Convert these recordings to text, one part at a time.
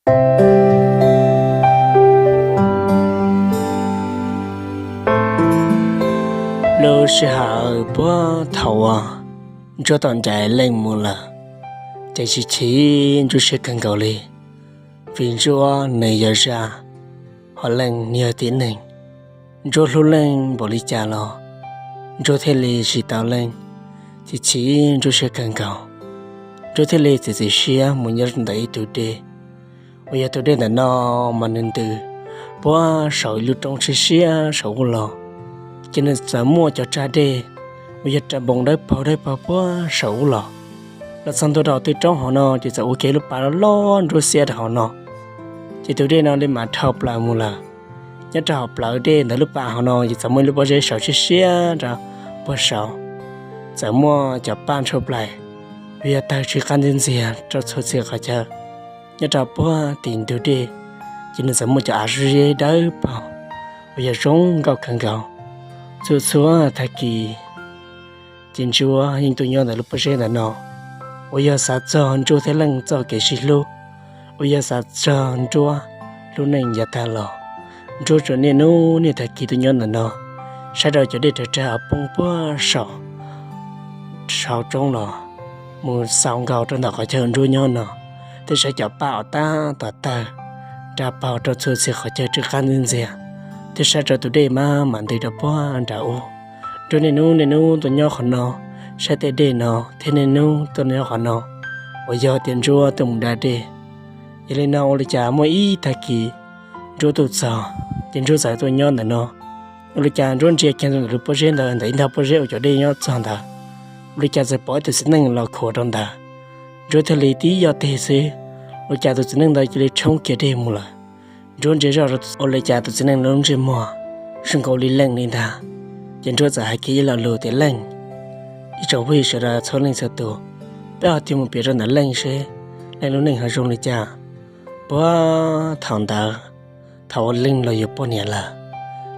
Lub sij hawm puag thaum uas Ntsuab tau ncaim Leej mus lawm, ces chim chim Ntsuab siab kawg nkaus li, vim Ntsuab nws yog zaj, ho Leej nws yog tib neeg. Ntsuab hlub Leej npaum li cas los Ntsuab thiaj li tsis tau Leej, chim chim Ntsuab siab kawg nkaus. Ntsuab thiaj li txiav txim siab mus nyob ntawm ib tug dej, uas yog tus dej ntawm no mas nws ntws puag saum ib lub roob siab siab saum ub los, ces nws txawm muaj cov raj dej uas yog raj npoo dawb paug dawb paug puag saum ub los. Los txog ntua rau tw roob hauv no ces txawm ua kiag lub pas loj loj nruab xiab rau hauv no, ces tus dej no li mam dhau plaws mus lawm. Nyob rau hauv plawv dej ntawm lub pas hauv no ces txawm muaj ib lub pob zeb saud siab siab rau puag saud, txawm muaj cov paj ntshuaj plaws uas yog tawg tsw qab ntxiag ntxiag rau txhua txhia qhov chaw. Nyob rau puag tim ntug dej ces nws txawm muaj cov av zeb dawb paug uas yog zoo nkauj kawg nkaus. Txhua txhua tag kis ces Ntsuab yeej tuaj nyob ntawm lub pob zeb ntawm no, uas yog xav txog Ntsuab thiab Leej txoj kev sib hlub, uas yog xav txog Ntsuab lub neej yav tag los. Ntsuab tsuas niaj hnub niaj tag kis tuaj nyob ntawm no, saib rau cov dej rhawv rhawv uas poob puag saum, saum roob los mus xaus nkaus rau ntawm qhov chaw Ntsuab nyob no, thiab saib cov paj uas tab tom tawg raj paug rau txhua txhia qhov chaw tsw qab ntxiag ntxiag, thiab saib rau tus dej maj mam ntws rau puag nram ub. Ntsuab niaj hnub niaj hnub tuaj nyob qhov no, saib tej dej no thiab niaj hnub tuaj nyob qhov no, uas yog tias Ntsuab tuaj mus da dej. Yog li no ua li cas muaj ib tag kis Ntsuab tuaj txog, ces Ntsuab txawm tuaj nyob ntawm no. Ua li cas Ntsuab ntsia kiag ntawm lub pob zeb ntawd, ntawm ib nta pob zeb uas cov dej nyob txog ntawd, ua li cas txawm pom ib tus txiv neej los khuam rau ntawd. Ntsuab thiaj li tib yoj tig xwb, ua li cas tus txiv neej ntawd cia li tshoob kiag dej mus lawm. Ntsuab ntsia zoj, ua li cas tus txiv neej lub ntsej muag zoo nkaus li Leej li ntag. Ces Ntsuab txawm hais kiag ib lo lus tias, Leej, ib tsoom phooj ywg sawv daws txhua leej txhua tus, peb ho tig mus piav rau ntawm Leej seb Leej lub neej ho zoo li cas. Puag thaum ntawd, thaum uas Leej los yuav poj niam lawm,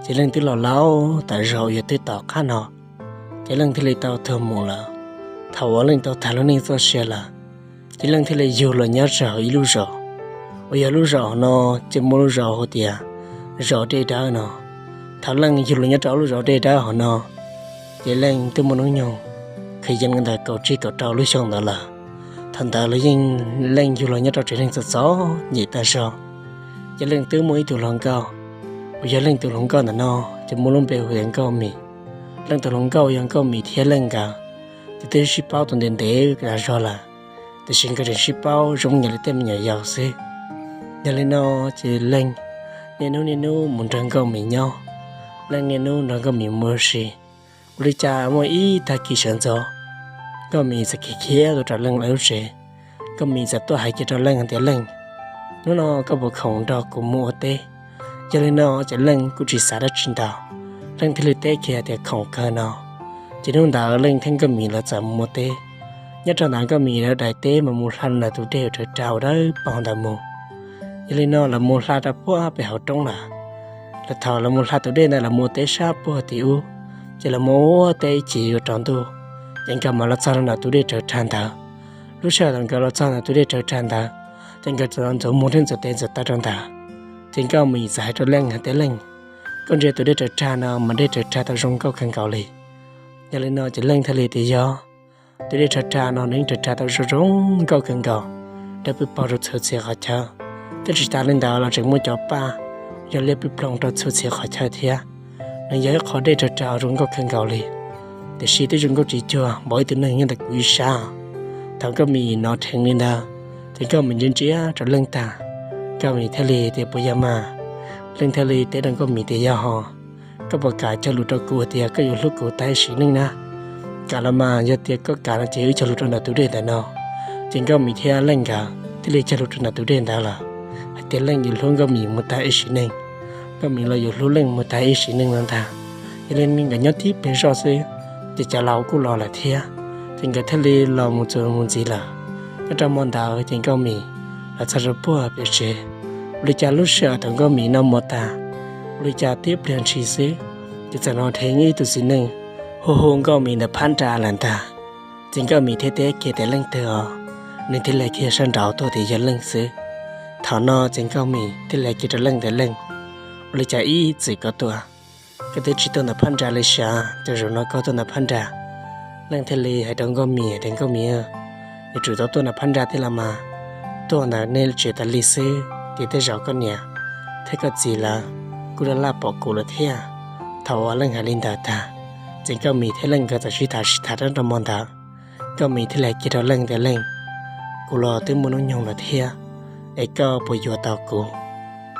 ces Leej twb los laus tas zog uas yog twb tom qab no, ces Leej thiaj li tau tuag mus lawm. Thaum uas Leej tau tag lub neej txoj sia lawm, ces Leej thiaj li yug los nyob rau hauv ib lub zos, uas yog lub zos hauv no ces muaj lub zos hu tias zos Dej Dawb no. Thaum Leej yug los nyob rau lub zos Dej Dawb hauv no, ces Leej twb muaj hnub nyoog kwv yees li ntawm kaum tsib kaum rau lub xyoo ntawd lawm. Thaum ntawd los yeej Leej yug los nyob rau tsev neeg txom txom nyem tas zog. Ces Leej twb muaj ib tug hluas nkauj, uas yog Leej tus hluas nkauj ntawm no ces muaj lub npe hu tias Nkauj Mim. Leej tus hluas nkauj yog Nkauj Mim thiab Leej nkawd ces twb sib paub tau ntev ntev tas zog lawm, tiam sis nkawd tseem sib paub zoo nkaus li tej me nyuam yaus xwb. Yog li no ces Leej niaj hnub niaj hnub mus nrog Nkauj Mim nyob, Leej niaj hnub nrog Nkauj Mim mus ua si. Ua li cas muaj ib tag kis sawv ntxov, Nkauj Mim txawm khiav khiav tuaj rau Leej lawv lub tsev. Nkauj Mim txawm tuaj hais kiag rau Leej hais tias, Leej, hnub no koj puas khoom nrog kuv mus ua teb? Yog li no ces Leej kuj tsis xav dab tsi ntau, Leej thiaj li teb kiag tias khoom kawg no. Ces hnub ntawd Leej thiab Nkauj Mim lawv txawm mus ua teb. Nyob rau ntawd Nkauj Mim lawv daim teb mas mus hla ntawm tus dej uas rhawv rag uas dawb paug ntawd mus. Yog li no lawv mus hla rau puag pem hauv roob lawm. Lawv thaum lawv mus hla tus dej ntawd lawv mus ua teb sab puag tim ub, ces lawv mus ua teb ib chim yuav tsaus ntuj, ces nkawd mam los txog rau ntawm tus dej rhawv rag ntawd. Lub sij hawm thaum nkawd los txog ntawm tus dej rhawv rag ntawd, ces nkawd txawm ntxuav muag thiab ntxuav tes ntxuav taw rau ntawd. Ces Nkauj Mim txawm hais rau Leej hais tias, Leej, koj ntsia tus dej rhawv rag no mas dej rhawv rag tau zoo nkauj kawg nkaus li. Yog li no ces Leej thiaj li tias, Yog, tus dej rhawv rag no nws yeej rhawv rag tau zoo zoo nkauj kawg nkaus, dawb paug rau txhua txhia qhov chaw, thiab tsis tas li ntawd los tseem muaj cov paj yog liab plig ploog rau txhua txhia qhov chaw thiab. Nws yog ib qho dej rhawv rag zoo nkauj kawg nkaus li. Tiam sis twb zoo nkauj tsis cuag npaum ib tug neeg nyob ntawm kuv ib sab. Thaum Nkauj Mim hnov dheev li ntawd, ces Nkauj Mim ntsia ntsia rau Leej tag, Nkauj Mim thiaj li tias, Puas yog mas? Leej thiaj li teb rau Nkauj Mim tias, Yog ho, koj puas kam cog lus rau kuv tias koj yuav hlub kuv tag ib sim neej na? Kam los mas, yog tias koj kam no ces wb cog lus rau ntawm tus dej ntawm no. Ces Nkauj Mim thiab Leej nkawd thiaj li cog lus rau ntawm tus dej ntawd lawm, hais tias Leej yuav hlub Nkauj Mim mus tag ib sim neej, Nkauj Mim los yuav hlub Leej mus tag ib sim neej no ntag. Yog li nkawd nyob tib pliag zoj xwb, ces cov laus kuj los lawm thiab, ces nkawd thiaj li los mus txuas mus ntxiv lawm. Nyob rau hmo ntawd ces Nkauj Mim los txog rau puag pem tsev. Ua li cas lub sij hawm thaum Nkauj Mim noj mov tag, ua li cas tib pliag ntshis xwb, ces txawm hnov dheev ib tug txiv neej hu hu Nkauj Mim ntawm phab nra lawm ntag. Ces Nkauj Mim thiaj teb kiag tias, Leej twg os? Nws thiaj li hais kiag sab nraud tuaj tias, Yog Leej xwb. Thaum no ces Nkauj Mim thiaj li hais kiag rau Leej tias, Leej, ua li cas ib txwm koj tuaj, koj twb tsis tuaj ntawm phab nra li sav, cas zaum no koj tuaj ntawm phab nra? Leej thiaj li hais rau Nkauj Mim tias, Nkauj Mim, yuav tsum tau tuaj ntawm phab nra thiab los mas, tuaj ntawm nej tsev tas li xwb ces tej zaum koj niam thiab koj txiv lawv kuj laj laj pom kuv lawm thiab. Thaum uas Leej hais li ntawd tag, ces Nkauj Mim thiab Leej nkawd txawm sib tham sib tham rau hmo ntawd. Nkauj Mim thiaj li hais kiag rau Leej tias, Leej, kuv los twb muaj hnub nyoog lawm thiab, es koj puas yuav tau kuv?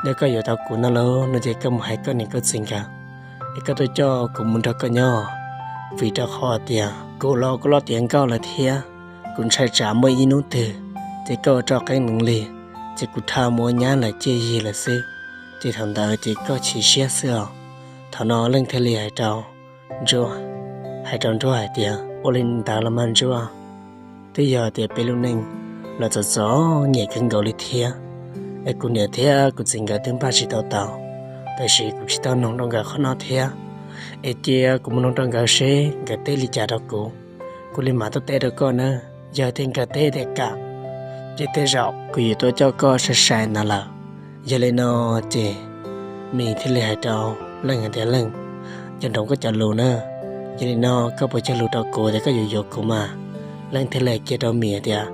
Yog koj yuav tau kuv no lauj no ces koj mus hais koj niam koj txiv nkawd es koj tuaj coj kuv mus nrog koj nyob, vim rau qhov tias kuv los kuv loj tiav nkauj lawm thiab, kuv ntshai tsam muaj ib hnub twg ces koj ua roj qeeb nees li, ces kuv rhawv mus ua nyab lawm ciaj yig lawm xwb, ces thaum ntawd ces koj chim siab xwb os. Thaum no Leej thiaj li hais rau Ntsuab, hais rau Ntsuab hais tias, Ua li ntawd los mas Ntsuab, twb yog tias peb lub neej los txom txom nyem kawg nkaus li thiab, es kuv niam thiab kuv txiv nkawd twb npaj tsis tau tau, tab sis kuv tsis tau noog rau nkawd qhov no thiab, es cia kuv mus noog rau nkawd seb nkawd teb li cas rau kuv, kuv li mam tuaj teb rau koj na. Yog tias nkawd teb tias kam, ces tej zaum kuv yuav tuaj coj koj sai sai ntawd lawm. Yog li no ces Mim thiaj li hais rau Leej hais tias, Leej, nco ntsoov koj cov lus na, yog li no koj puas cog lus rau kuv tias koj yuav yuav kuv mas? Leej thiaj li hais kiag rau Mim tias,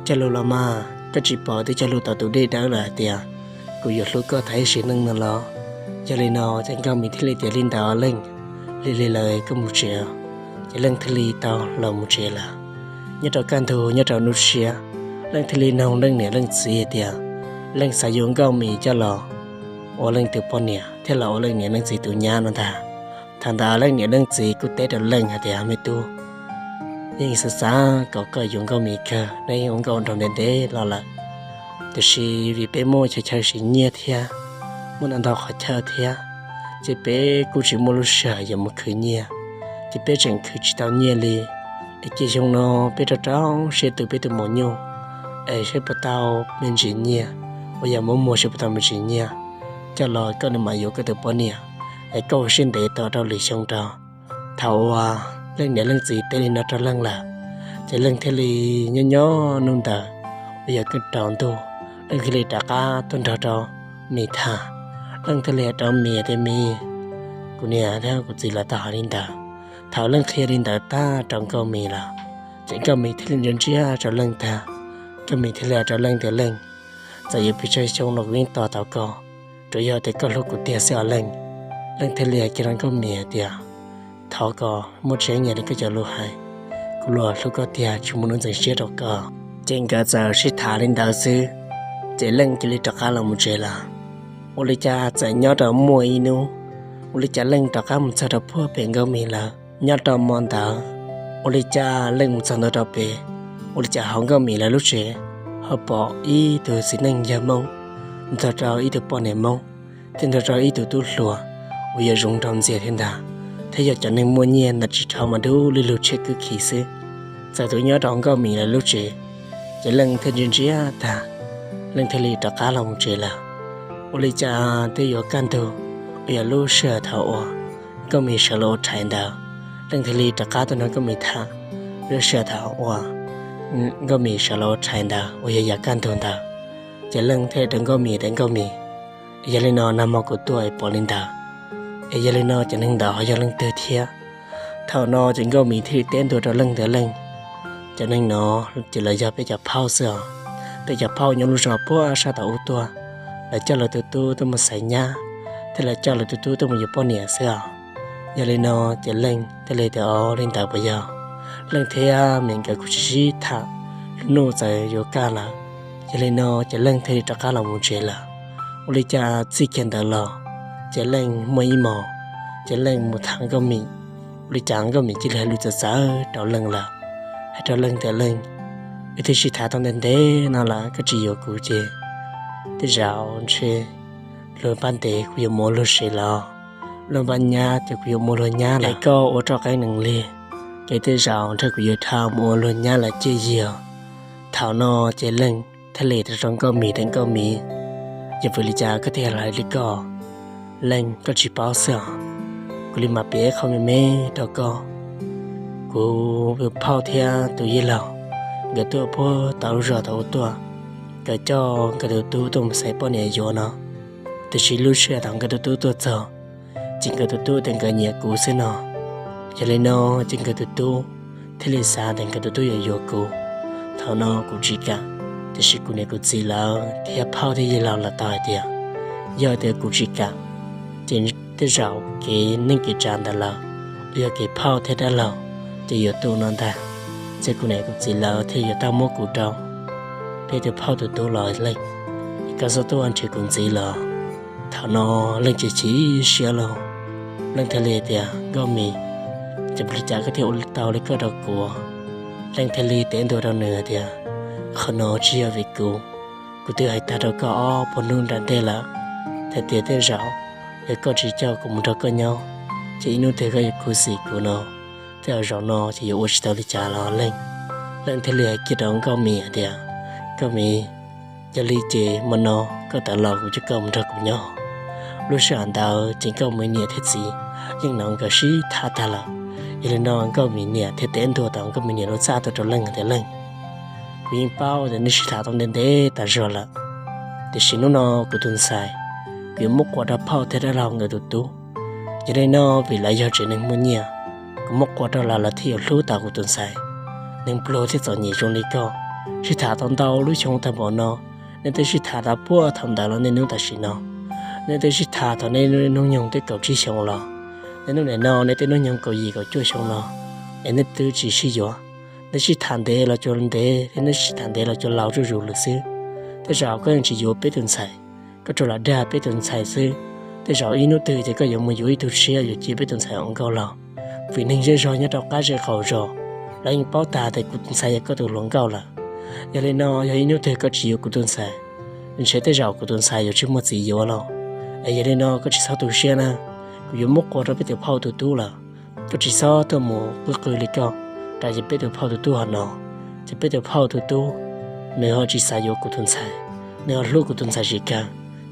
Cog lus los mas, koj tsis pom twb cog lus tom tus dej dawb lawm hais tias kuv yuav hlub koj tas ib sim neej no los? Yog li no ces Nkauj Mim thiaj li tias, Li ntawd Leej, lig lig lawm koj mus tsev. Ces Leej thiaj li tau los mus tsev lawm. Nyob rau kaj ntug nyob rau hnub tshiab, Leej thiaj li noog Leej niam Leej txiv hais tias Leej xav yuav Nkauj Mim coj los ua Leej tus poj niam thiab los ua Leej niam Leej txiv tus nyab no ntag. Thaum ntawd Leej niam Leej txiv kuj teb rau Leej hais tias, Me tub, yeej xav xav kom koj yuav Nkauj Mim kawg, neb yeej ua nkauj ua nraug ntev ntev los lawm, tiam sis vim peb muaj chaw chaw siv nyiaj thiab, muaj ntau ntau qhov chaw thiab, ces peb kuj tsis muaj lub sij hawm yuav mus khwv nyiaj, ces peb tseem khwv tsis tau nyiaj li. Es cia xyoo no peb rau rau siab tu peb tus maum nyuj, es saib puas tau me ntsis nyiaj, uas yog muab muag saib puas tau me ntsis nyiaj coj los koj mam yuav koj tus poj niam, es koj ua siab ntev tos rau lwm xyoo rau. Thaum uas Leej niam Leej txiv teb li no rau Leej lawm, ces Leej thiaj li nyob nyob hnub ntawd uas yog kaj rau ntuj, Leej thiaj li rov qab tuaj nrog rau Mim tham. Leej thiaj li hais rau Mim tias, Mim, kuv niam thiab kuv txiv lawv tau hais li ntawd. Thaum Leej qhia li ntawd tag rau Nkauj Mim lawm, ces Nkauj Mim thiaj li ntsia ntsia rau Leej tag. Nkauj Mim thiaj li hais rau Leej tias, Leej, txawm yuav pes tsawg xyoo los kuv yeej tos tau koj, tsuas yog tias koj hlub kuv tiag xwb os Leej. Leej thiaj li hais kiag rau Nkauj Mim hais tias, Thov koj muaj tseeb nyiam li koj cov lus hais, kuv los hlub koj tiag tsis muaj hnub ntxeev siab rau koj. Ces nkawd txawm sib tham li ntawd xwb, ces Leej cia li rov qab los mus tsev lawm. Ua li cas txawm nyob rau muaj ib hnub, ua li cas Leej rov qab mus txog rau puag pem Nkauj Mim lawm. Nyob rau hmo ntawd, ua li cas Leej mus txog ntua rau pem, ua li cas hauv Nkauj Mim lawv lub tsev ho pom ib tug txiv neej yawg Hmoob nrog rau ib tug poj niam Hmoob thiab nrog rau ib tug tub hluas uas yog zoo nraug ntxiag thiab ntag, thiab yog cov neeg muaj nyiaj ntawm tsis dhau mas dub li lug tshiab kwb khi xwb. Txawm tuaj nyob rau Nkauj Mim lawv lub tsev, ces Leej thiaj ntsia ntsia tag, Leej thiaj li rov qab los mus tsev lawm. Ua li cas twb yuav kaj ntug, uas yog lub sij hawm thaum uas Nkauj Mim sawv los ua rhais ntawd, Leej thiaj li rov qab tuaj nrog Nkauj Mim tham. Lub sij hawm thaum uas Nkauj Mim sawv los ua rhais ntawd uas yog yav kaj ntug ntawd, ces Leej thiaj li rau Nkauj Mim tias, Nkauj Mim, yog li no nag hmo kuv tuaj es pom li ntawd, es yog li no cov neeg ntawd ho yog leej twg thiab? Thaum no ces Nkauj Mim thiaj li teb ntua rau Leej tias, Leej, cov neeg no ces lawv yog peb cov phauj xwb os. Peb cov phauj nyob lub zos puag sab tom ub tuaj, lawv coj lawv tus tub tuaj mus xaiv nyab, thiab lawv coj lawv tus tub tuaj mus yuav poj niam xwb os. Yog li no ces Leej thiaj li tias, Ov, li ntawd puas yog? Leej thiab Mim nkawd kuj sib sib tham, lub hnub txawm yuav kaj lawm. Yog li no ces Leej thiaj li rov qab los mus tsev lawm. Ua li cas txij kiag ntawd los, ces Leej muaj ib hmos, ces Leej mus tham Nkauj Mim. Ua li cas Nkauj Mim cia li hais lus txawv txawv rau Leej lawm, hais rau Leej tias, Leej, wb twb sib tham tau ntev ntev no lawm koj tsis yuav kuv ces tej zaum ntshe luag npaj ntev kuv yuav mus ua luag sev los, luag npaj nyab ces kuv yuav mus ua luag nyab lawm. Es koj ua roj qeeb nees li, ces tej zaum ntshe kuv yuav rhawv mus ua luag nyab lawm ciaj yig. Thaum no ces Leej thiaj li hais rau Nkauj Mim tias, Nkauj Mim, yog vim li cas koj thiaj hais li ko? Leej, koj tsis paub xwb os. Kuv li mam piav ib qho me me rau koj. Kuv tus phauj thiab tus yij laug nkawd tuaj puag tom lub zos tom ub tuaj, nkawd coj nkawd tus tub tuaj mus xaiv poj niam yuav no. Tiam sis lub sij hawm thaum nkawd tus tub tuaj txog, ces nkawd tus tub tias nkawd nyiam kuv xwb no. Yog li no, ces nkawd tus tub thiaj li xav tias nkawd tus tub yuav yuav kuv. Thaum no kuv tsis kam, tiam sis kuv niam kuv txiv lawv thiab phauj thiab yawg laus lawv tau hais tias, yog tias kuv tsis kam, ces tej zaum kev neej kev tsav ntawd lawm, uas yog kev phauj thiab dab laug, ces yuav tu no ntag. Ces kuv niam kuv txiv lawv thiaj yuav tau muab kuv rau peb tus phauj tus tub los Leej, koj txhob tuaj nrhiav kuv ntxiv los. Thaum no Leej chim chim siab lauj, Leej thiaj li tias, Nkauj Mim, ces ua li cas koj thiaj ua tau li koj rau kuv? Leej thiaj li teb ntua rau nws tias, qhov no tsis yog vim kuv. Kuv twb hais tag rau koj ob peb hnub nram ntej lawm, hais tias tej zaum yog koj tsis coj kuv mus nrog koj nyob, ces ib hnub twg koj yuav khuv xim kuv no, tej zaum zaum no ces yuav ua tsis tau li cas los Leej. Leej thiaj li hais kiag rau Nkauj Mim hais tias, Nkauj Mim, yog li ces hmo no koj tawm los kuv coj koj mus nrog kuv nyob. Lub sij hawm ntawd ces Nkauj Mim niam thiab txiv yeej hnov nkawd sib tham tag lawm. Yog li no Nkauj Mim niam thiaj teb ntua tom Nkauj Mim niam lub txaj tuaj rau Leej tias, Leej, kuv yeej paub tias nej sib tham tau ntev ntev tas zog lawm, tiam sis hnub no kuv tus ntxhais kuv yuav muab qua rau phauj thiab dab laug nkawd tus tub. Yog li no vim lawv yog tsev neeg muaj nyiaj, kuv muab qua rau lawv, lawv thiaj yuav hlub tau kuv tus ntxhais. Neeg pluag thiaj txom nyem zoo li koj, sib tham tau ntau lub xyoo tag npaum no, nej twb sib tham tau puag thaum ntawd los niaj hnub tam sim no, nej twb sib tham thaum nej hnub nyoog twb kaum tsib xyoos los, niaj hnub nim no nej twb hnub nyoog kaum yim kaum cuaj xyoo los, es nej twb tsis sib yuav. Nej sib tham ntev los cuag ntev thiab nej sib tham ntev los cuag laus zuj zus lawm xwb. Tej zaum koj yeej tsis yuav peb tus ntxhais, koj tsuas lam dag peb tus ntxhais xwb. Tej zaum ib hnub twg ces koj yuav mus yuav ib tug tshiab yuav cia peb tus ntxhais ua nkauj los, vim neeg zej zog nyob rau qab zej qaum zos lawv yeej paub tag tias kuv tus ntxhais yog koj tus hluas nkauj lawm. Yog li no yog ib hnub twg koj tsis yuav kuv tus ntxhais, ntshe tej zaum kuv tus ntxhais yuav tsis muaj txiv yuav los. Es yog li no koj tsis txhob tu siab na, kuv yuav muab qua rau peb tus phauj tus tub lawm. Koj tsis txhob tuaj mus qw qw li koj, rau ces peb tus phauj tus tub ho no, ces peb tus phauj tus tub nws ho tsis xav yuav kuv tus ntxhais, nws ho hlub kuv tus ntxhais tsis kawg,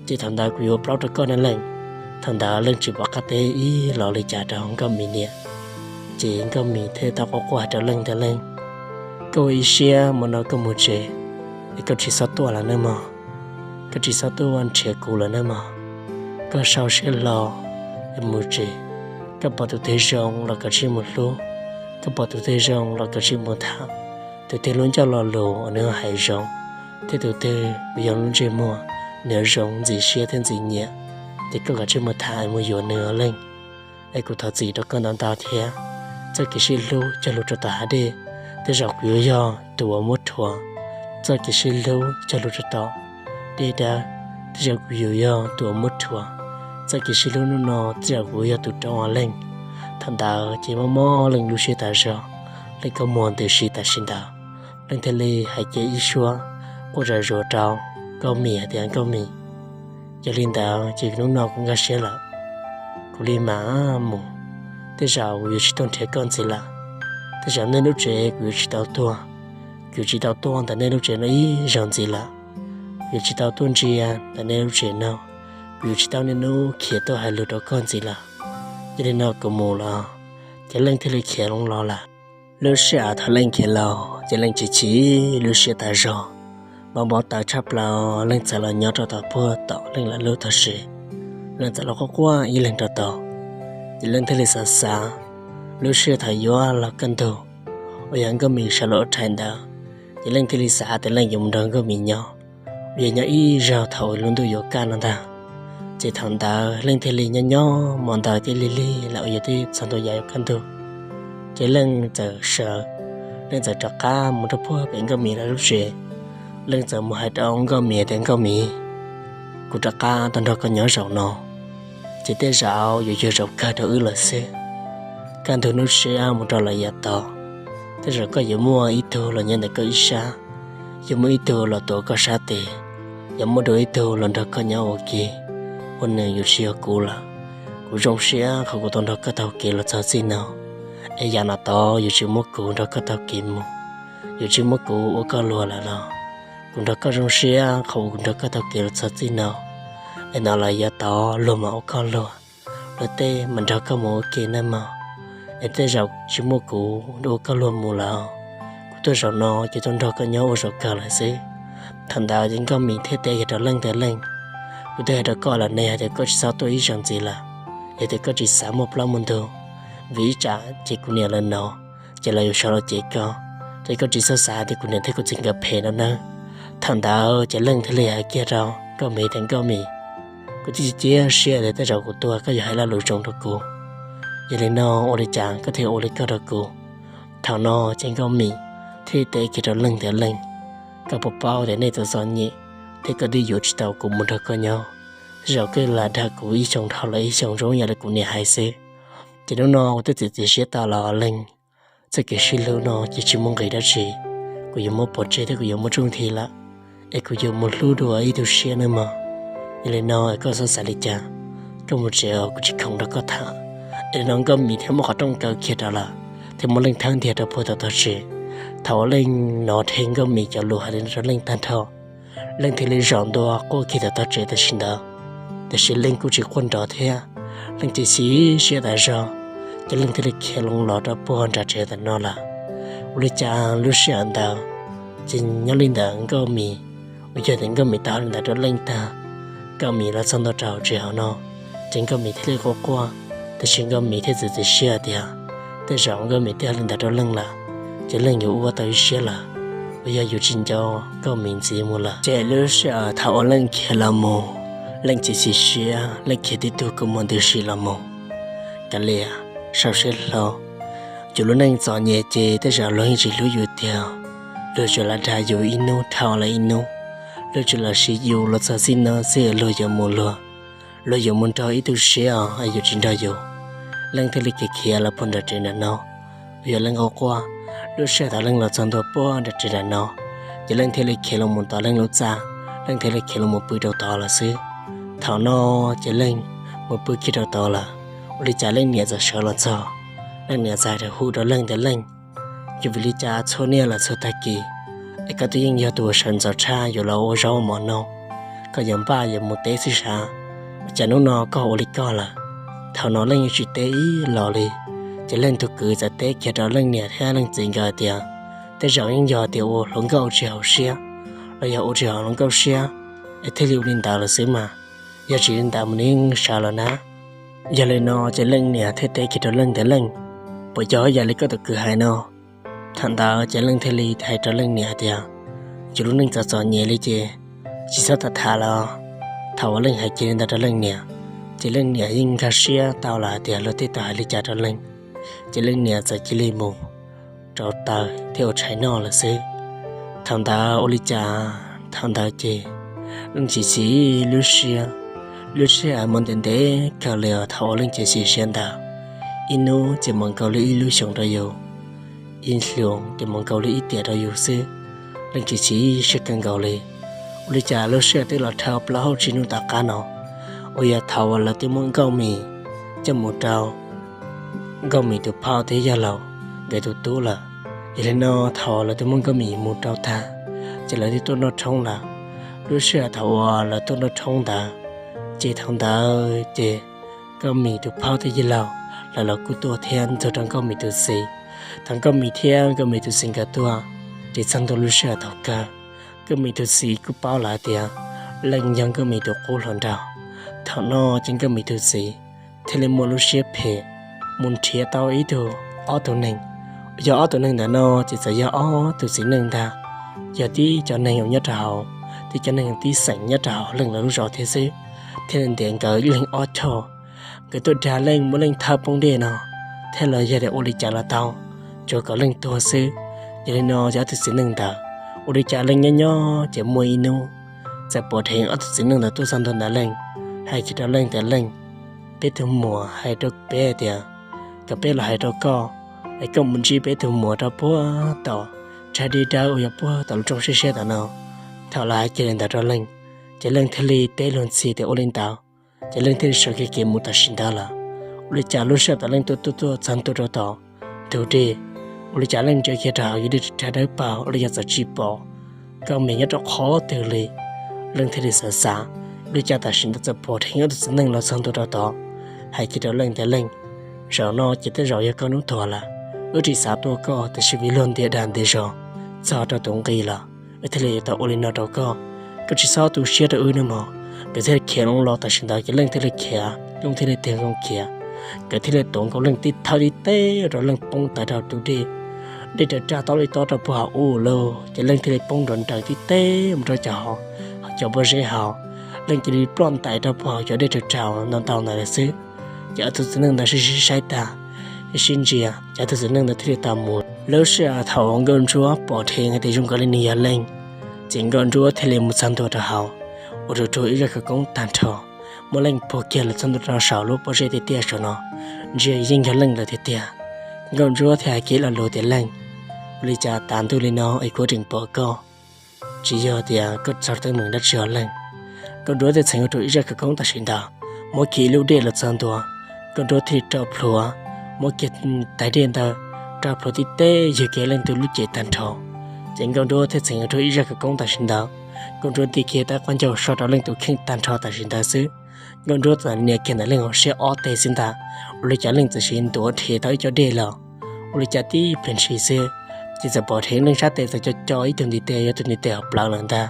ces thaum ntawd kuv yuav plaub rau koj na Leej. Thaum ntawd Leej tsis pom qab teb ib los li cas rau Nkauj Mim niam, ces Nkauj Mim thiaj tau quaj quaj hais rau Leej tias, Leej, koj ua ib siab hmo no koj mus tsev, es koj tsis txhob tuaj lawm nawb mog. Koj tsis txhob tuaj nrhiav kuv lawm nawb mog. Koj sau siab hlo es mus tsev. Koj pom tus twg zoo los koj cia li mus hlub, koj pom tus twg zoo los koj cia li mus tham. Tus twg lub ncauj lo lus uas nws hais zoo, thiab tus twg uas yog lub ntsej muag nws zoo ntxim siab thiab ntxim nyiam, ces koj kov tsij mus tham es mus yuav nws Leej. Es kuv thov txim rau koj ntau ntau thiab. Txoj kev sib hlub cog lus rau tom hav dej, tej zaum kuv yuav yog tus uas muab rhuav. Txoj kev sib hlub cog lus rau tom dej dawb, tej zaum kuv yuav yog tus uas muab rhuav. Txoj kev sib hlub hnub no tej zaum kuv yuav yog tus roob Leej. Thaum ntawd ces mob mob Leej lub siab tas zog, Leej kua muag ntws si tam sim ntawd. Leej thiaj li hais kiag ib suab quaj zam zuav rau Nkauj Mim hais tias, Nkauj Mim, yog li ntawd ces hnub no kuv nkag siab lawm, kuv li mam mus. Tej zaum kuv yuav tsis tuaj nrhiav koj ntxiv lawm. Tej zaum nej lub tsev kuv yuav tsis tau tuaj, kuv yuav tsis tau tuaj ntawm nej lub tsev no ib zaug ntxiv lawm. Kuv yuav tsis tau tuaj ntsia ntawm nej lub tsev no, kuv yuav tsis tau niaj hnub khiav tuaj hais lus rau koj ntxiv lawm. Yog li no kuv mus los. Ces Leej thiaj li khiav loo los lawm. Lub sij hawm thaum Leej khiav los ces Leej chim chim lub siab tas zog, npau npau taws tshaj plaws. Leej txawm los nyob rau tom puag tom Leej lawv lub tog sev, Leej txawm los quaj quaj ib leeg rau tod. Ces Leej thiaj li xav xav, lub sij hawm thaum yuav los kaj ntug uas yog Nkauj Mim sawv los ua rhais ntawd, ces Leej thiaj li xav tias Leej yuav mus nrog Nkauj Mim nyob, uas yog nyob ib zaug thaum lub ntuj yuav kaj no ntag. Ces thaum ntawd Leej thiaj li nyob nyob hmo ntawd thiaj li lig lig lawm uas yog twb txog ntua yav yuav kaj ntug. Ces Leej txawm sawv, Leej txawm rov qab mus rau puag pem Nkauj Mim lawv lub tsev. Leej txawm mus hais rau Nkauj Mim tias, Nkauj Mim, kuv rov qab tuaj nrog koj nyob zaum no, ces tej zaum yuav yog zaum kawg rau wb lawm xwb. Kaj ntug hnub tshiab mus rau lawm yav tod, tej zaum koj yuav muaj ib tug los nyob ntawm koj ib sab, yuav muaj ib tug los tuav koj sab tes, yuav muaj dua ib tug los nrog koj nyob ua ke, uas nws yuav tsis yog kuv lawm. Kuv zoo siab qhov kuv tau nrog koj taug kev los txog txij no, es yav no tod yuav tsis muab kuv nrog koj taug kev mus, yuav tsis muab kuv ua koj luag lawm los. Kuv nrog koj zoo siab qhov uas kuv nrog koj taug kev los txog txij no, es no los yav tod luag mam ua koj luag, luag tej mam nrog koj mus ua ke nawb mog. Es tej zaum tsis muaj kuv ua koj luag mus lawm, kuv tuaj zaum no ces tuaj nrog koj nyob ua zaum kawg lawm xwb. Thaum ntawd ces Nkauj Mim thiaj teb kiag rau Leej tias, Leej, kuv twb hais rau koj lawm ne, hais tias koj tsis txhob tuaj ib zaug ntxiv lawm, yog tias koj tsis xav muaj plaub muaj ntug, vim ib tsam ces kuv niam lawv hnov, ces lawv yuav sawv los cem koj, ces koj tsis txhob xav hais tias kuv niam thiab kuv txiv nkawd phem no nawb. Thaum ntawd ces Leej thiaj li hais kiag rau Nkauj Mim tias, Nkauj Mim, kuv twb cia siab tias tej zaum kuv tuag koj yuav hais lo lus zoo rau kuv. Yog li no ua li cas koj thiaj ua li koj rau kuv? Thaum no ces Nkauj Mim thiaj teb kiag rau Leej tias, Leej, koj puas paub tias nej txom txom nyem thiab koj twb yuav tsis tau kuv mus nrog koj nyob, tej zaum koj lam dag kuv ib xyoos dhau los ib xyoos zoo yam li kuv niam hais xwb. Ces hnub no kuv twb txiav txim siab tau los Leej, txoj kev sib hlub no ces tsis muaj nqis dab tsi, kuv yuav muab pov tseg thiab kuv yuav muab tshooj nthi lawm, es kuv yuav mus hlub dua ib tug siab nawb mog. Yog li no es koj txhob xav li cas, koj mus tsev os, kuv tsis khoom nrog koj tham. Yog li no Nkauj Mim thiaj muab qhov rooj kaw kiag rau lawm, thiaj muab Leej thawb ntiag rau puag tom tog tsev. Thaum uas Leej hnov dheev Nkauj Mim cov lus hais li no rau Leej tag nrho, Leej thiaj li zaum ntua quaj kiag tom tog tsev tam sim ntawd. Tiam sis Leej kuj tsis quaj nrov thiab, Leej txiav txim siab tas zog, ces Leej thiaj li khiav loo los rau puag nram tsev ntawm no lawm. Ua li cas lub sij hawm ntawd ces nyob li ntawd Nkauj Mim, uas yog tias Nkauj Mim tau hais li ntawd rau Leej tag, Nkauj Mim los txog ntua rau hauv tsev hauv no, ces Nkauj Mim thiaj li quaj quaj, tiam sis Nkauj Mim thiaj txiav txim siab tias tej zaum Nkauj Mim twb hais li ntawd rau Leej lawm, ces Leej yuav ua tau ib siab lawm, uas yog yuav tsis nco Nkauj Mim ntxiv mus lawm. Ces lub sij hawm thaum uas Leej khiav los mus, Leej txiav txim siab, Leej khiav tib tug kua muag ntws si los mus, kav liam, sau siab hlo. Yus lub neej txom nyem ces tej zaum luag yeej tsis hlub yus tiag, luag tsuas lam dag yus ib hnub dhau los ib hnub, luag tsuas lam siv yus los txog txij no xwb luag yuav mus luag, luag yuav mus nrog ib tug siab os, yuav tsis nrog yus. Leej thiaj li khiav khiav los puag nram tsev nram no, uas yog Leej quaj quaj. Lub sij hawm thaum Leej los txog ntua puag nram tsev nram no, ces Leej thiaj li khiav los mus tom Leej lub txaj, Leej thiaj li khiav los mus pw rau tod lawm xwb. Thaum no ces Leej mus pw kiag rau tod lawm, ua li cas Leej niam txawm sawv los txog. Leej niam txawm hais rau hu rau Leej tias, Leej, yog vim li cas txhua niaj los txhua tag kis es koj twb yeej yog tus uas sawv ntxov tshaj yuav los ua zaub ua mov no, koj yuav npaj yuav mus teb xwb sav, ua cas hnub no koj ua li koj lawm? Thaum no Leej yeej tsis teb ib los li, ces Leej tus kwv txawm teb kiag rau Leej niam thiab Leej txiv nkawd tias, tej zaum yeej yog tias ua hluas nkauj ua tsis haum siab, los yog ua tsis haum hluas nkauj siab, es thiaj li ua li ntawd lawm xwb mas, yog tsis li ntawd mas nws yeej sawv los na. Yog li no ces Leej niam thiaj teb kiag rau Leej tias, Leej, puas yog yam li koj tus kwv hais no? Thaum ntawd ces Leej thiaj li hais rau Leej niam hais tias, yus lub neej txom txom nyem li ces tsis txhob tham tham los. Thaum uas Leej hais kiag li ntawd rau Leej niam, ces Leej niam yeej nkag siab tau lawm hais tias luag tej tau hais li cas rau Leej, ces Leej niam txawm cia li mus rauv taws thiab ua tshais noj lawm xwb. Thaum ntawd ua li cas, thaum ntawd ces Leej txiav txim lub siab, lub sij hawm mus ntev ntev kawg li os. Thaum uas Leej txiav txim siab ntawd, ib hnub ces mus nkaus li ib lub xyoos rau yus, ib hlis ces mus nkaus li ib tiam rau yus xwb. Leej txiav txim siab kawg nkaus li. Ua li cas lub sij hawm twb los dhau plaub hau tsib hnub tom qab no, uas yog thaum uas lawv twb muab Nkauj Mim coj mus rau Nkauj Mim tus phauj thiab yawg laus nkawd tus tub lawm. Yog li no thaum uas lawv twb muab Nkauj Mim mus rau tag, ces lawv twb tuaj noj tshoob lawm. Lub sij hawm thaum uas lawv tuaj noj tshoob ntawd, ces thaum ntawd ces Nkauj Mim tus phauj thiab yawg laus lawv los kuj tuaj thiab ntxuag rau Nkauj Mim tus txiv. Thaum Nkauj Mim thiab Nkauj Mim tus txiv nkawd tuaj, ces txog ntua lub sij hawm thaum kawg, Nkauj Mim tus txiv kuj paub lawm hais tias Leej yog Nkauj Mim tus qub hluas nraug. Thaum no ces Nkauj Mim tus txiv thiaj li muaj lub siab phem mus nrhiav tau ib tug, ob tug neeg. Yog ob tug neeg ntawd no ces txawm yog ob tug txiv neej ntag, yog tib cov neeg uas nyob rau hauv, tib cov neeg tib xeem nyob rau hauv Leej lawv lub zos thiab xwb, thiaj li ntiav nkawd Leej ob choj. Nkawd tuaj dag Leej muab Leej thawb poob dej no, thiab los yog tias ua li cas los tau, tsuav kom Leej tuag xwb. Yog li no ces ob tug txiv neej ntawd, ua li cas Leej nyob nyob ces muaj ib hnub txawm pom dheev ob tug txiv neej ntawd tuaj txog ntua ntawm Leej, hais kiag rau Leej tias, Leej, peb tus muam hais rau peb tias kom peb los hais rau koj, es koj mus ntsib peb tus muam rau puag tom tsag dib dawb uas yog puag tom lub roob siab siab tom no. Thaum lawv hais kiag li ntawd rau Leej, ces Leej thiaj li teb luag ntxhi tias ua li ntawd, ces Leej thiaj li sawv kiag kev mus tam sim ntawd lawm. Ua li cas lub sij hawm thaum Leej tuaj tuaj tuaj txog ntua rau tom ntug dej, ua li cas Leej ntsia kiag rau hauv yus dej tsag dawb paug, ua li cas txawm tsis pom Nkauj Mim nyob rau qhov twg li. Leej thiaj li xav xav, ua li cas tam sim ntawd txawm pom dheev ob tug txiv neej los txog ntua rau tod, hais kiag rau Leej tias, Leej, zaum no ces tej zaum yog koj hnub tuag lawm. Wb tsis xav tua koj, tiam sis vim luag ntiav dag ntiav zog txog rau tus nqi lawm, wb thiaj li tau ua li no rau koj. Koj tsis txhob tu siab rau wb nawb mog. Nkawd thiaj li khiav loo los tam sim ntawd ces Leej thiaj li khiav, Looj thiaj li tig zoo khiav. Nkawd thiaj li tuav nkaus Leej tib thawb tib teb rau Leej poob tawm rau tus dej. Dej raws raj tob li tob rau puag hauv ub lauj, ces Leej thiaj li poob nrov nrees tib teb mus rau cov, cov pob zeb hauv. Leej cia li ploj ntais rau puag hauv cov dej raws raj ntau ntau ntawd lawm xwb. Ces ob tug txiv neej ntawd sib sib saib tag, sib ntsia, ces ob tug txiv neej ntawd thiaj li tau mus. Lub sij hawm thaum uas Nkauj Ntsuab pom dheev hais tias zoo nkaus li nws yog Leej, ces Nkauj Ntsuab thiaj li mus txog ntua rau hauv, ua rau rua ib zaj khawv koob tag nrho, muab Leej puag kiag los txog ntua rau saum lub pob zeb tiag tiag saum no, ntsia yeej yog Leej lawm tiag tiag. Nkauj Ntsuab thiaj hais kiag lo lus tias Leej, ua li cas tav ntuj li no es kuv tseem pom koj, tsis yog tias koj txog teeb meem dab tsi os Leej. Nkauj Ntsuab thiaj txheev ua rua ib zaj khawv koob tam sim ntawd, muab kiag ib lub dej los txog ntua, Nkauj Ntsuab thiaj li rau plhuav, muab kiag tais dej ntawd rau plhuav tib teb ywg kiag Leej tug lub cev tag nrho. Ces Nkauj Ntsuab thiaj txheev ua rua ib zaj khawv koob tam sim ntawd, Nkauj Ntsuab nti kiag tab qaab ncauj so rau Leej tus kheej tag nrho tam sim ntawd xwb. Nkauj Ntsuab txawm nias kiag ntawm Leej hauv siab ob teg xwb ntag, ua li cas Leej txawm siv ntuav rhe tau ib co dej los. Ua li cas tib pliag ntshis xwb, ces txawm pom dheev Leej sab tes txawm co co ib tug ntiv tes, yog tus ntiv tes hauv plawv lawm ntag.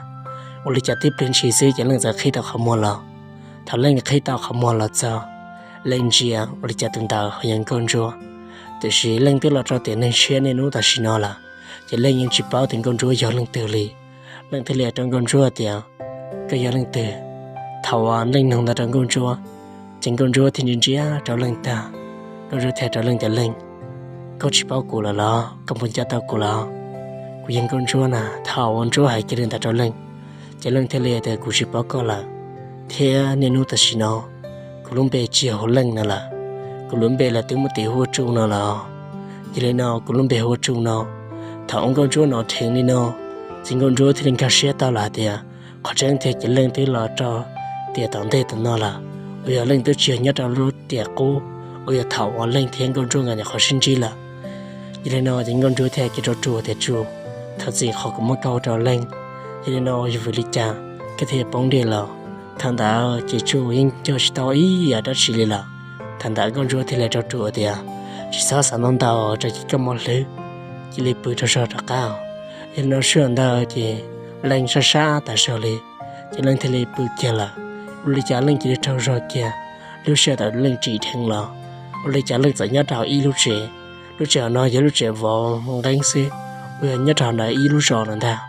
Ua li cas tib pliag ntshis xwb ces Leej txawm qhib tau qhov muag los. Thaum Leej qhib tau qhov muag los txog, Leej ntsia ua li cas tus ntawd ho yog Nkauj Ntsuab. Tiam sis Leej twb los rau tiam neeg tshiab niaj hnub tam sim no lawm, ces Leej yeej tsis paub tias Nkauj Ntsuab yog leej twg li. Leej thiaj li hais rau Nkauj Ntsuab tias, koj yog leej twg? Thaum uas Leej nug ntawd rau Nkauj Ntsuab, ces Nkauj Ntsuab thiaj ntsia ntsia rau Leej tag. Nkauj Ntsuab thiaj hais rau Leej tias, Leej, koj tsis paub kuv lawm los? Koj puas nco tau kuv lawm? Kuv yog Nkauj Ntsuab na. Thaum uas Ntsuab hais kiag li ntawd rau Leej, ces Leej thiaj li tias, kuv tsis paub koj lawm, thiab niaj hnub tam sim no kuv lub npe tsis yog hu Leej no lawm, kuv lub npe lawv twb muab tis hu ua Tsu no lawm. Yog li no kuv lub npe hu ua Tsu no. Thaum uas Nkauj Ntsuab hnov dheev li no, ces Nkauj Ntsuab thiaj li nkag siab tau lawm hais tias, qhov tseeb tiag ces Leej twb los rau tiam tom ntej tom no lawm, uas yog Leej twb tsis yog nyob rau lub tiam qub uas yog thaum uas Leej thiab Nkauj Ntsuab nkawd nyuam qhuav sib ntsib lawm. Yog li no ces Nkauj Ntsuab thiaj hais kiag rau Tsu tias, Tsu, thov txim qhov kuv muab koj hu rau Leej. Yog li no yog vim li cas koj thiaj poob dej los? Thaum ntawd ces Tsu yeej nco tsis tau ib yam dab tsi li lawm. Thaum ntawd Nkauj Ntsuab thiaj li hais rau Tsu tias, tsis txhob xav ntau ntau, rau ces koj mob hlwb, cia li pw rau zog rov qab. Yog li no sij hawm ntawd ces Leej sab sab tas zog li, ces Leej thiaj li pw kiag lawm. Ua li cas Leej cia li raug zog kiag, lub sij hawm ntawd Leej tsim dheev los, ua li cas Leej txawm nyob rau ib lub tsev. Lub tsev no yog lub tsev vov nqeeb xwb, uas yog nyob rau ntawm ib lub zos no ntag.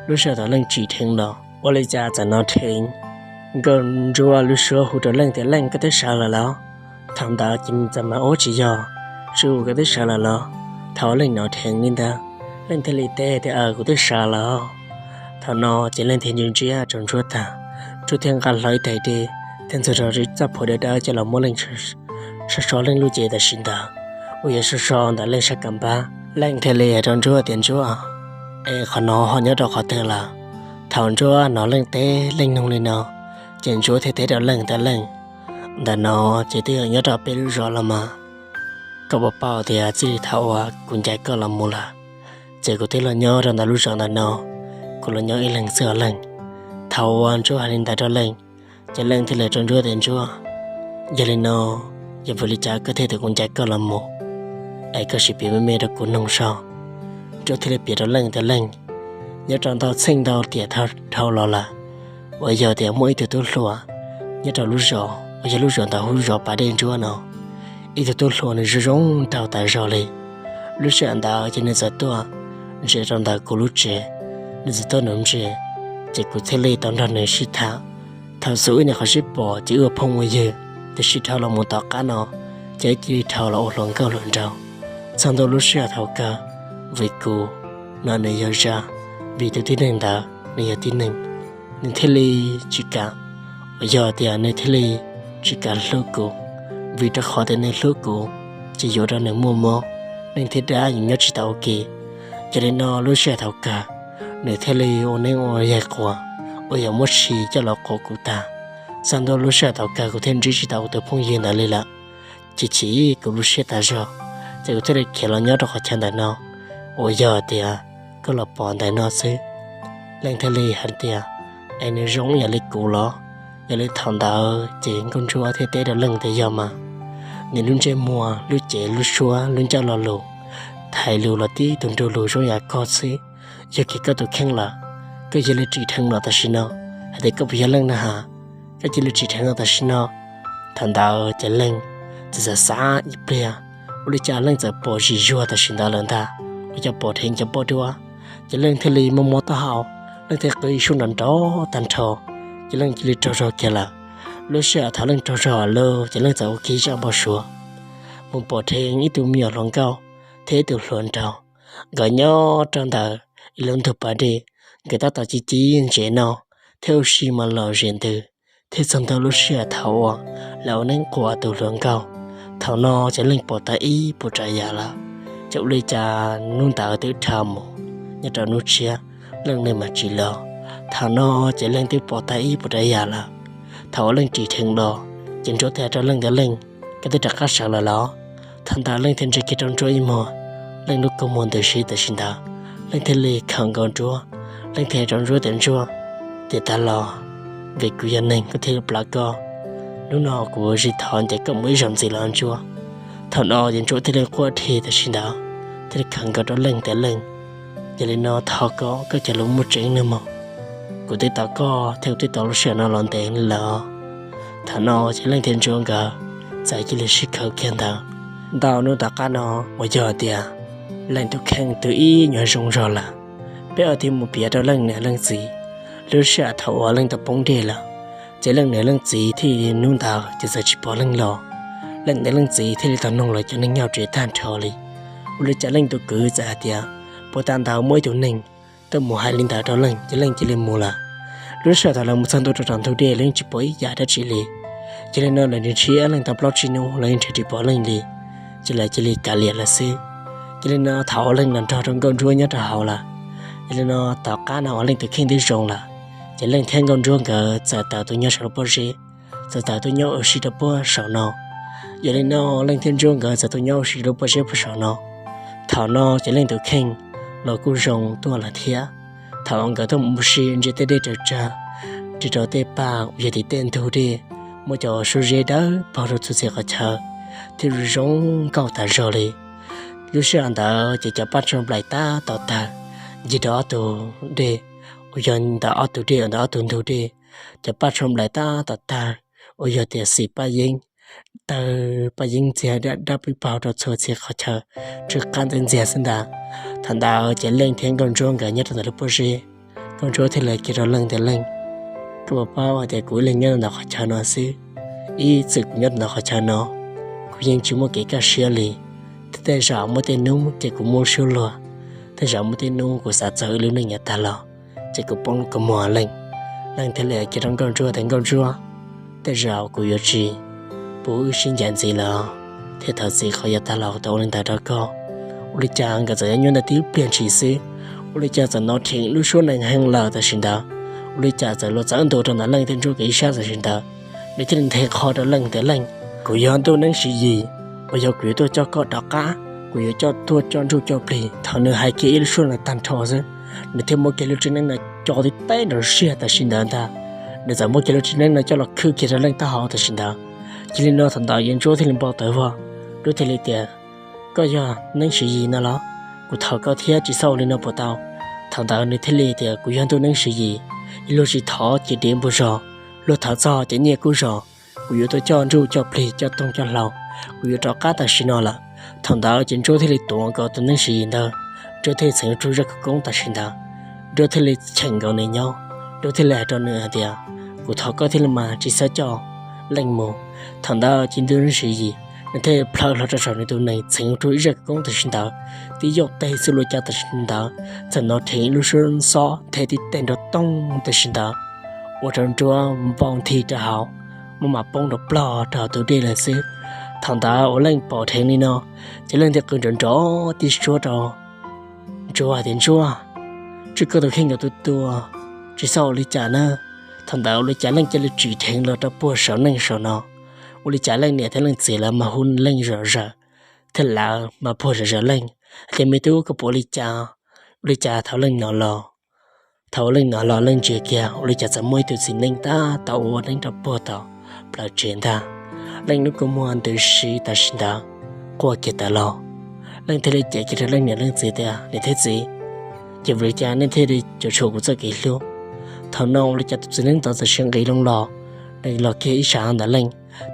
Lub sij hawm ntawd Leej tsim dheev los, ua li cas txawm hnov dheev Nkauj Ntsuab lub suab hu rau Leej tias, Leej, koj twb sawv lawm los? Thaum ntawd ces nws txawm mas, ub, tsis yog, Tsu, koj twb sawv lawm los? Thaum Leej hnov dheev li ntawd, Leej thiaj li teb tias, aws, kuv twb sawv lawm. Thaum no ces Leej thiaj ntsia ntsia rau Ntsuab tag, Ntsuab thiaj nqa hlo ib tais dej thiab ntxuag rau txoj phuam dawb dawb coj los muab Leej so so Leej lub cev tam sim ntawd, uas yog so so ntawm Leej sab kam pab. Leej thiaj li hais rau Ntsuab tias, Ntsuab, es qhov no ho nyob rau qhov twg lawm? Thaum Ntsuab hnov Leej teb Leej nug li no, ces Ntsuab thiaj teb rau Leej tias, Leej, ntawm no ces twb yog nyob rau peb lub zos los mas. Koj puas paub tias txij li thaum uas kuv ncaim koj los mus lawm, ces kuv twb los nyob rau ntawm lub zos ntawm no, kuv los nyob ib leeg xwb os Leej. Thaum uas Ntsuab hais li ntawd rau Leej, ces Leej thiaj li hais rau Ntsuab tias, Ntsuab, yog li no, yog vim li cas koj thiaj tias kuv ncaim koj los mus, es koj sim piav me me rau kuv mloog so. Ntsuab thiaj li piav rau Leej tias, Leej, nyob rau ntau txheej ntau tiam dhau los lawm, uas yog tias muaj ib tug tub hluas nyob rau lub zos uas yog lub zos ntawd hu zos Pas Dej Ntsuab no. Ib tug tub hluas nws zoo zoo nraug tas zog li. Lub sij hawm ntawd ces nws txawm tuaj ntsia rau ntawm kuv lub tsev, nws txawm tuaj nuv ntses, ces kuv thiaj li tau nrog nws sib tham. Thaum xub wb nyuam qhuav sib pom ces wb ua phooj ua ywg, tiam sis dhau los mus tom qab no ces wb cia li dhau los ua hluas nkauj hluas nraug. Txog ntua lub sij hawm thaum kawg, vim kuv no nws yog Zaj, vim tus tib neeg ntawd nws yog tib neeg, nws thiaj li tsis kam, uas yog tias nws thiaj li tsis kam hlub kuv, vim rau qhov tias nws hlub kuv ces yuav rau nws muaj mob, neej thiab dab yeej nyob tsis tau ua ke. Yog li no lub sij hawm thaum kawg nws thiaj li ua neeb ua yaig quas, uas yog muab tshis coj los quas kuv tag. Txog ntua lub sij hawm thaum kawg kuv thiaj ntsib tsis tau kuv tus phooj ywg ntawd li lawm, ces chim kuv lub siab tas zog, ces kuv thiaj li khiav los nyob rau qhov chaw ntawm no, uas yog tias koj los pom ntawm no xwb. Leej thiaj li hais tias, es nws zoo ib yam li kuv los? Yog li thaum ntawd ces Nkauj Ntsuab thiaj teb rau Leej tias, yog mas, nws lub ntsej muag, lub cev, lub suab, lub ncauj lo lus, hais lus los tib tug nrug lus zoo yam koj xwb, yog kiag koj tus kheej lawm. koj cia li ris dheev los tam sim no, hais tias koj puas yog Leej na has, koj cia li ris dheev los tam sim no. Thaum ntawd ces Leej txawm xav xav ib pliag, ua li cas Leej txawm pom zim zuag tam sim ntawd lawm ntag, ua cas pom dheev cov npoj duab. Ces Leej thiaj li mob mob taub hau, Leej thiaj qw ib suab nrov nrov tag nrho, ces Leej cia li raug zog kiag lawm. Lub sij hawm thaum Leej raug zog lawm ces Leej txawm ua kiag zaj npau suav mus pom dheev ib tug me nyuam hluas nkauj thiab ib tug hluas nraug, nkawd nyob rau ntawm ib lub ntug pas dej, nkawd tab tom ci ci ntses no thiab ua si mas lom zem ntws, thiab txog ntawm lub sij hawm thaum uas lawv ua neeb quas tus hluas nkauj. Thaum no ces Leej pom tau ib puas tsav yam lawm, ces ua li cas hnub ntawd twb dhau mus, nyob rau hnub tshiab Leej mam tsim los. Thaum no ces Leej twb pom tau ib puas tsav yam lawm. Thaum uas Leej ris dheev los, ces Ntsuab thiaj hais rau Leej tias, Leej, koj twb rov qab sawv los los? Thaum ntawd Leej thiaj ntsia kiag rau Ntsuab ib muag, Leej lub kua muag ntws si tam sim ntawd, Leej thiaj li khawm nkaus Ntsuab. Leej thiaj hais rau Ntsuab tias, Ntsuab, tiam tas los vim kuv yog neeg kuv thiaj li plab koj. Hnub no kuv ua tsis thov ncaim koj mus ib zaug ntxiv los Ntsuab. Thaum no ces Ntsuab thiaj li quaj dhi tam sim ntawd, thiaj li khawm nkaus rau Leej tias, Leej, yog li no thov koj, koj cov lus muaj tseeb nawb mog, kuv twb tos koj thiab kuv twb tos lub sij hawm no los ntev lawm. Thaum no ces Leej thiab Ntsuab nkawd txawm cia li sib khawm kiag ntawd. Ntau hnub tom qab no uas yog tias Leej tus kheej twb ib nyuag zoo zog lawm, peb ua tig mus piav rau Leej niam Leej txiv lub sij hawm thaum uas Leej tau poob dej lawm, ces Leej niam Leej txiv thiaj li hnub ntawd ces txawm tsis pom Leej los. Leej niam Leej txiv thiaj li tau noog los cov neeg nyob tsev tag nrho li, ua li cas Leej tus kwv txawm hais tias puag ta ntawd muaj ib tug neeg tuaj mus hais li ntawd rau Leej ces Leej cia li mus lawm. Lub sij hawm thaum lawv mus txog ntua rau tom ntug dej los yeej tsis pom ib yam dab tsi li. Cia li no lawv nrhiav Leej tau plaub tsib hnub los yeej nrhiav tsis pom Leej li, ces lawv cia li kav liam lawm xwb. Cia li no thaum uas Leej los nrog rau Nkauj Ntsuab nyob rau hauv lawm, cia li no tom qab no uas Leej tus kheej twb zoo lawm, ces Leej thiab Nkauj Ntsuab nkawd txawm tawm tuaj nyob saum lub pob zeb, txawm tawm tuaj nyob ua si rau puag saum no. Yog li no Leej thiab Ntsuab nkawd txawm tuaj nyob ua si lub pob zeb puag saum no. Thaum no ces Leej tus kheej los kuj zoo tuaj lawm thiab. Thaum nkawd tuaj mus ua si ntsia tej dej raws tsag, nrhiav rau tej paj uas yog tim tej ntug dej, muaj cov suab zeb dawb paug rau txhua txhia qhov chaw, thiab zoo zoo nkauj tas zog li. Lub sij hawm ntawd ces cov paj tsho nplaim tab tom tawg ncig rau ob tug dej, uas yog ntawm ob tug dej uas ntawm ob tug ntug dej, cov paj tsho nplaim tab tom tawg, uas yog tias xim paj yeeb, tawg paj yeeb ntxiag dab pib paug rau txhua txhia qhov chaw, tsw qab ntxiag ntxiag xwb ntag. Thaum ntawd ces Leej thiab Nkauj Ntsuab nkawd nyob rau ntawm lub pob zeb. Nkauj Ntsuab thiaj li hais kiag rau Leej tias, Leej, koj puas paub hais tias kuv ib leeg nyob rau ntawm qhov chaw no xwb, ib txwm kuv nyob rau ntawm qhov chaw no, kuv yeej tsis muaj kev kaj siab li. Tej zaum muaj tej hnub ces kuv muaj suab luag, tej zaum muaj tej hnub kuv xav txog wb lub neej yav tag los, ces kuv poob lub kua muag. Leej, Leej thiaj li hais kiag rau Nkauj Ntsuab tias, Nkauj Ntsuab, tej zaum kuv yuav tsis pub wb sib ncaim ntxiv lawm, thiab thov txim qhov yav tag los kuv tau ua li ntawd rau koj. Ua li cas nkawd txawm nyob nyob ntawd tib pliag ntshis xwb, ua li cas txawm hnov dheev lub suab nees heev lawm tam sim ntawd. Ua li cas txawm los txawv ntua rau ntawm Leej thiab Ntsuab nkawd ib sab tam sim ntawd. Nws thiaj li nthe qho rau Leej tias, Leej, kuv yog Ntuj Neeb Siv Yis, uas yog kuv yuav tuaj coj koj rov qab, kuv yuav coj tuaj coj ntsuj coj plig. Thaum nws hais kiag ib lub suab no tag nrho xwb, nws thiaj muab kiag lub txiv neeb no co tib teb nrov siag tam sim ntawd ntag. Nws txawm muab kiag lub txiv neeb no coj los khwb kiag rau Leej taub hau tam sim ntawd. Cia li no thaum ntawd Nkauj Ntsuab thiaj li npau taws vog, Ntsuab thiaj li tias, Koj yog Neeb Siv Yis no los? Kuv thov koj thiab, tsis txhob ua li no puas tau? Thaum ntawd nws thiaj li tias, Kuv yog Ntuj Neeb Siv Yis, luag tsis thov ces dev npua zog, luag thov txog ces nyiaj kub zog. Kuv yuav tuaj coj ntsuj coj plig coj tooj coj hlau, kuv yuav rov qab tam sim no lawm. Thaum ntawd ces Ntsuab thiaj li tuav nkaus tus Neeb Siv Yis ntawd, Ntsuab thiaj li txheev ua zaj khawv koob tam sim ntawd. Ntsuab thiaj li cheem nkaus nws nyob, Ntsuab thiaj li hais rau nws hais tias, Kuv thov koj thiaj li mas, tsis txhob coj Leej mus. Thaum ntawd ces Ntuj Neeb Siv Yis nws thiaj li plhaw hlo rau saum nws tus nees txheev ua ib zaj khawv koob tam sim ntawd, tib yauj teg xwb. Ua li cas tam sim ntawd txawm hnov dheev ib lub suab xob nthe tib teg nrov toog tam sim ntawd, ua rau Ntsuab npau nthi rau hauv, muaj mas poob rau plog rau hauv tus dej lawm xwb. Thaum ntawd uas Leej pom dheev li no, ces Leej thiaj qw nrov nrov tib suab rau Ntsuab hais tias, Ntsuab, tsuj koj tus kheej kom tu tua, tsis txhob ua li cas na. Thaum ntawd ua li cas Leej cia li tsim dheev los rau puag saum Leej saum no. Ua li cas Leej niam thiab Leej txiv lawv mas hu Leej zom zaws, thiab lawv mas puag zom zaws Leej hais tias, Me tub, koj puas ua li cas? Ua li cas thaum Leej hnov los, thaum Leej hnov los Leej ntsia kiag ua li cas txawm muaj ib tug txiv neej tab tom ua neeb rau puag tom plawv tsev ntag. Leej lub kua muag ntws si tam sim ntawd quaj kiag tawm los. Leej thiaj li cem kiag rau Leej niam Leej txiv tias, Niam thiab txiv, ces vim li cas nej thiaj li cuam tshuam kuv txoj kev hlub? Thaum no ua li cas tus txiv neeb tod txawm sib nqis loo los, los kiag ib sab ntawm Leej,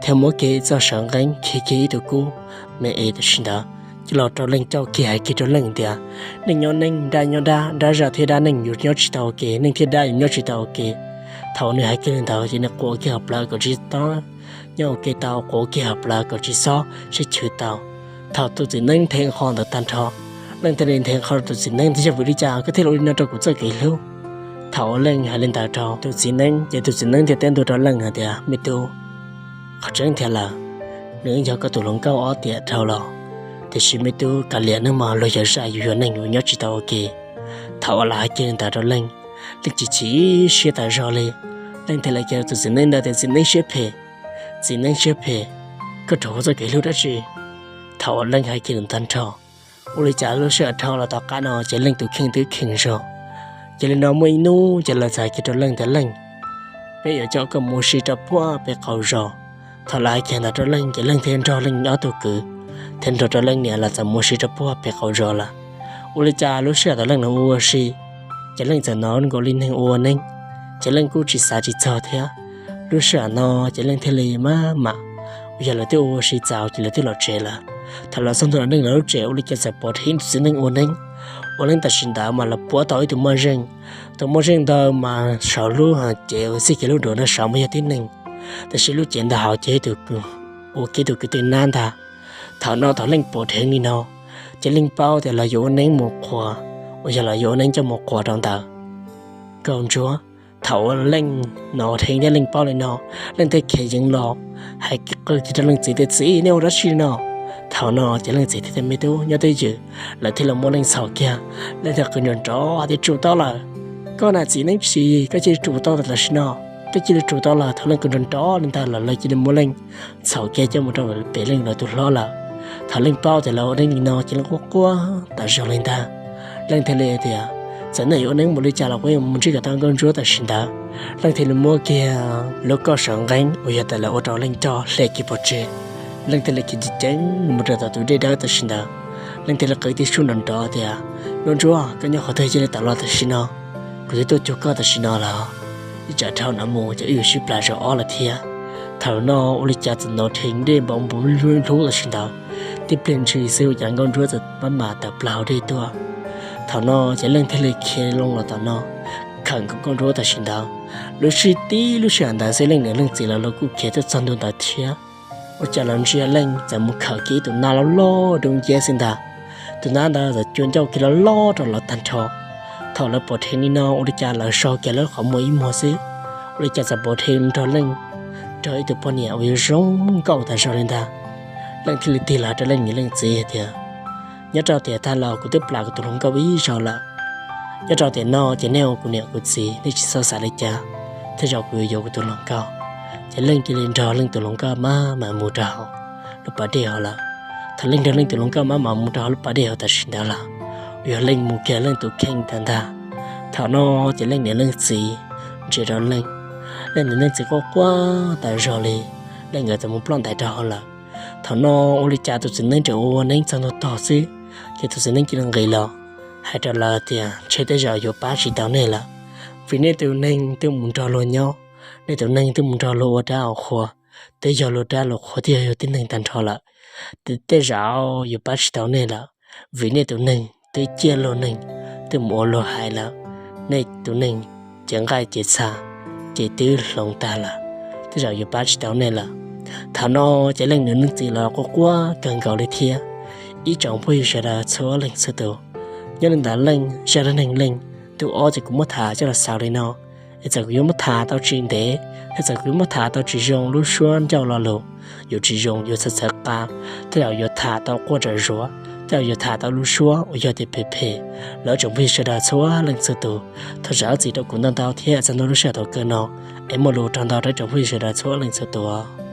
thiab muab kiag ib txoj sawv nqeeb khi kiag ib tug kub me es tam sim ntawd, coj los rau Leej coj kiag hais kiag rau Leej tias, nej nyob neej, dab nyob dab, dab zaj thiab dab neej yuav nyob tsis tau ua ke, neej thiab dab yuav nyob tsis tau ua ke. Thaum uas nws hais kiag li ntawd ces nws quav kiag hauv plawv kom tsis txhob nyob ua ke tau, quav kiag hauv plawv kom tsis txhob sib chwv tau. Thaum tus txiv neeb nthe qho ntawd tag nrho, Leej thiaj li nthe qho tus txiv neeb tias, yog vim li cas koj thiaj li ua li no rau kuv txoj kev hlub? Thaum uas Leej hais li ntawd rau tus txiv neeb ces tus txiv neeb thiaj teb ntua rau Leej hais tias, me tub, qhov tseeb tiag lawm, nws yog koj tus hluas nkauj ob tiam dhau los, tiam sis me tub, kav liam, neeg mas luag yog zaj, yus yog neeg, yus nyob tsis tau ua ke. Thaum uas lawv hais kiag li ntawd rau Leej, Leej chim chim siab tas zog li. Leej thiaj li hais kiag tus txiv neeb ntawd tias, txiv neeb siab phem, txiv neeb siab phem, koj rhuav kuv txoj kev hlub dab tsi? Thaum uas Leej hais kiag li ntawd tag nrho, ua li cas lub sij hawm dhau los tom qab no ces Leej tus kheej twb kheej zog. Ces li no muaj ib hnub ces lawv txawm hais kiag rau Leej tias, Leej, peb yuav coj koj mus ua si rau puag pem qaum zos. Thaum lawv hais kiag ntawd rau Leej ces Leej thiaj nrog Leej ob tug kwv thiab nrog rau Leej niam lawv txawm mus ua si rau puag pem qaum zos lawm. Ua li cas lub sij hawm thaum Leej ua ua si ces Leej txawm hnov nkaus li neeg ua ua neeb, ces Leej kuj tsis xav tsis txog thiab. Lub sij hawm no ces Leej thiaj li maj mam, uas yog lawv twb ua ua si txaus ces lawv twb los tsev lawm. Thaum lawv txog ntua Leej lawv lub tsev ua li cas txawm pom dheev tus txiv neeb ua neeb. Ua neeb tam sim ntawd mas lawv puab tau ib tug moj zeej. Tus moj zeej ntawd mas saum lub cev uas txij kiag lub duav no saum mas yog tib neeg, tab sis lub cev ntawd hauv ces ua kiag tus kwv tw nab ntag. Thaum no thaum Leej pom dheev li no ces Leej paub tias lawv yuav ua neeb mus qhuas, uas yog lawv yuav ua neeb coj mus qhuas rau ntawd. Nkauj Ntsuab, thaum uas Leej hnov dheev thiab Leej paub li no, Leej thiaj khiav yeev los hais qw kiag rau Leej txiv tias, txiv, nej ua dab tsi no? Thaum no ces Leej txiv thiaj tias, me tub, nyob twj ywm. Lawv thiaj los muab Leej txhom kiag, Leej thiaj qw nrov nrov tias, tsum tau lawm. Koj na txiv neeb tsis, koj cia li tsum tau tam sim no. Koj cia li tsum tau lawm. Thaum Leej qw nrov nrov li ntawd los lawv cia li muab Leej txhom kiag coj mus rau pem Leej lawv tus hlob lawm. Thaum Leej paub tias lawv ua neeb li no ces Leej quaj quaj tas zog li ntag. Leej thiaj li tias, txawm nej yuav ua neeb npaum li cas los kuv yeej mus ntsib kom tau Nkauj Ntsuab tam sim ntawd. Leej thiaj li muab kiag lub kauj sawv nqeeb uas yog tias lawv ua rau Leej coj hle kiag pov tseg. Leej thiaj li khiav ceev ceev mus rau tom tus dej dawb tam sim ntawd. Leej thiaj li qw tib suab nrov nrov tias, Nkauj Ntsuab, koj nyob qhov twg cia li tawm los tam sim no, kuv twb tuaj cuag koj tam sim no lawm. Ib tsam dhau no mus ces wb yuav sib plas zaum ob lawm thiab. Thaum no ua li cas txawm hnov dheev dej npau npus hlub tam sim ntawd. Tib pliag ntshis xwb ua cas Nkauj Ntsuab txawm maj mam tawm plaws hauv dej tuaj. Thaum no ces Leej thiaj li khiav loo los tom no, khawm nkaus Nkauj Ntsuab tam sim ntawd. Lub sij, tib lub sij hawm ntawd xwb Leej niam Leej txiv lawv los kuj khiav tuaj txog ntua ntawd thiab. Ua cas los ntsia Leej txawm mus khawm kiag ib tus nab loj loj dub nciab xwb ntag. Tus nab ntawd txawm cua ncauj kiag loj loj rau lawv tag nrho. Thaum lawv pom dheev li no ua li cas lawv so kiag lawv qhov muag ib muag xwb, ua li cas txawm pom dheev nrog Leej, nrog ib tug poj niam uas yuav zoo nkauj tas zog li ntag. Leej thiaj li tig los hais rau Leej niam Leej txiv hais tias, nyob rau tiam tag los kuv twb plam kuv tus hluas nkauj ib zaug lawm. Nyob rau tiam no ces nej ua kuv niam kuv txiv, nej tsis txhob xav li cas, tej zaum kuv yuav yuav kuv tus hluas nkauj. Ces Leej cia li nrog Leej tus hluas nkauj maj mam mus rau hauv lub pas dej hauv lawm. Thaum Leej nrog Leej tus hluas nkauj maj mam mus rau hauv lub pas dej hauv tam sim ntawd lawm, uas yog Leej mus kiag Leej tus kheej ntag ntag. Thaum no ces Leej niam Leej txiv ntsia rau Leej, Leej niam Leej txiv quaj quaj tas zog li. Leej nkawd txawm mus ploj ntais rau hauv lawm. Thaum no ua li cas tus txiv neeb tseem ua neeb txog ntua tog xwb, ces tus txiv neeb cia li nqis los hais rau lawv tias, ntshe tej zaum yuav pab tsis tau nej lawm, vim nej tus neeg twb mus nrog luag nyob, nej tus neeg twb mus nrog luag ua dab ua qhua, twb yog luag dab luag qhua, twb yog yus tib neeg tag nrho lawm. Tej zaum yuav pab tsis tau nej lawm, vim nej tus neeg twb ciaj luag neeg, twb mus ua luag hais lawm. Nej tus neeg ces nqaij ces txha ces twb hloov tag lawm, tej zaum yuav pab tsis tau nej lawm. Thaum no ces Leej niam Leej txiv los quaj quaj kawg nkaus li thiab. Ib tsoom phooj ywg sawv daws txhua leej txhua tus, nyob li ntawd Leej zaj dab neeg Leej tus ob ces kuv muab tham coj los xaus li no. Es txawm kuv yuav muab tham tau tsis ntev, thiab txawm kuv yuav muab tham tau tsis zoo lub suab ncauj lo lus, yuav tsis zoo yuav txhawv txhawv qa, tej zaum yuav tham tau quaj tsawv zuav, tej zaum yuav tham tau lub suab uas yog tias phem phem, los tsoom phooj ywg sawv daws txhua leej txhua tus thov zam lub txim rau kuv ntau ntau thiab txog ntua lub sij hawm thaum kawg no, es muaj lus rau ntau rau tsoom phooj ywg sawv daws txhua leej txhua tus.